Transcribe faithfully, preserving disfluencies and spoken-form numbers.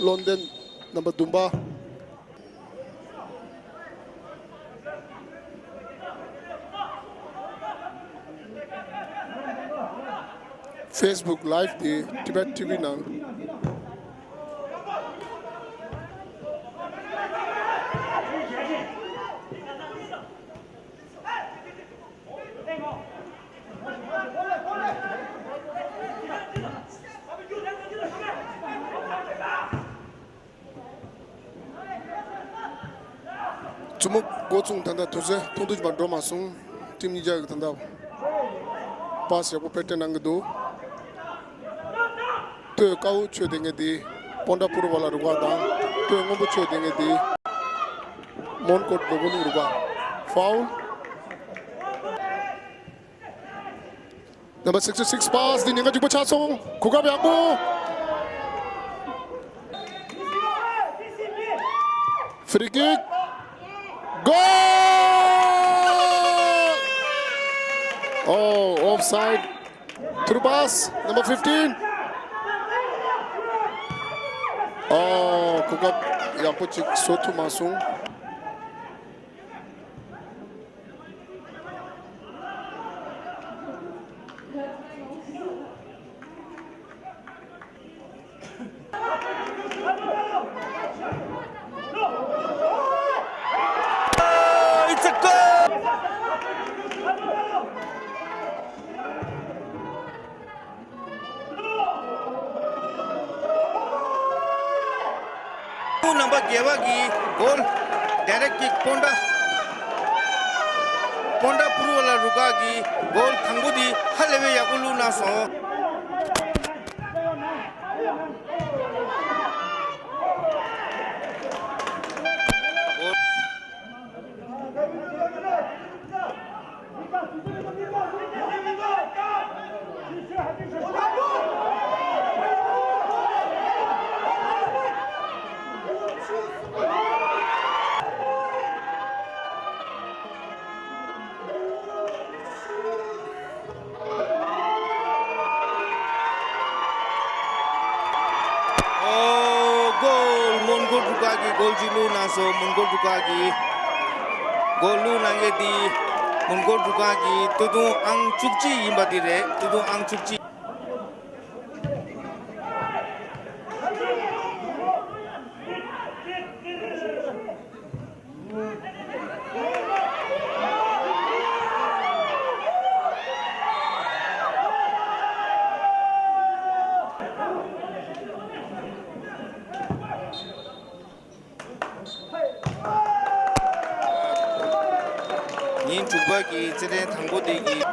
བློ་ལྡན་རྣམ་པ་བདུན་པ། Facebook Live དེ་Tibet T V ནང་། མཚོ་མོ་འགོ་བཙུགས། ད་ལྟ་དུས་ཚོད་ཐུང་ཐུང་ཅིག་མ་འགྲོ་མ་སོང་། ཊིམ་གཉིས་ཆ་གི་ད་ལྟ་པཱས་ཡག་པོ་སྤེལ་གནང་གི་འདུག་སྟོད་དཀར་པོ་མཆོད་དེ་ངེས་དེ་པོན་ཏྲ་པུ་རུ་ཝ་ལ་རུ་ཁག་དང་། སྟོད་སྔོན་པོ་མཆོད་དེ་ངེས་དེ་མོན་གྷོ་ལྡོ་ཀུན་རུ་ཁག་ཕའུལ། Number sixty six པཱས་འདི་ཉེན་ཁ་ལྗིད་པོ་ཆགས་སོང་། གོ་སྐབས་ཡག་པོ། Free kick. Goal! Oh, offside. Through pass, number fifteen. Oh, གོ་སྐབས་ཡག་པོ་ཅིག་བཟོ་ཐུབ་མ་སོང་། It's a goal! རྣམ་པ་བརྒྱད་པ་གི་གོལ། ཌའི་རེག་ཀིག་པོན་ཏྲ། པོན་ཏྲ་པུ་རུ་ཝ་ལ་རུ་ཁག་གི་གོལ་དང་པོ་འདི་ཧ་ལས་པའི་ཡག་པོ་བླུགས་གནང་སོང་། ཨོ། གོལ། མོན་གྷོ་འབྲུག་ཁག་གིས་གོལ་གཅིག་བླུགས་གནང་སོང་། མོན་གྷོ་འབྲུག་ཁག་གིས་གོལ་བླུགས་གནང་མཁན་དེ་མོན་གྷོ་འབྲུག་ཁག་གི་སྟོད་ཐུང་ཨང་བཅུ་གཅིག་ཡིན་པ་དེ་རེད། སྟོད་ཐུང་ཨང་བཅུ་གཅིག། ཉིན་དྲུག་པ་གི་རྩེད་འགྲན་དང་པོ་དེ་གི་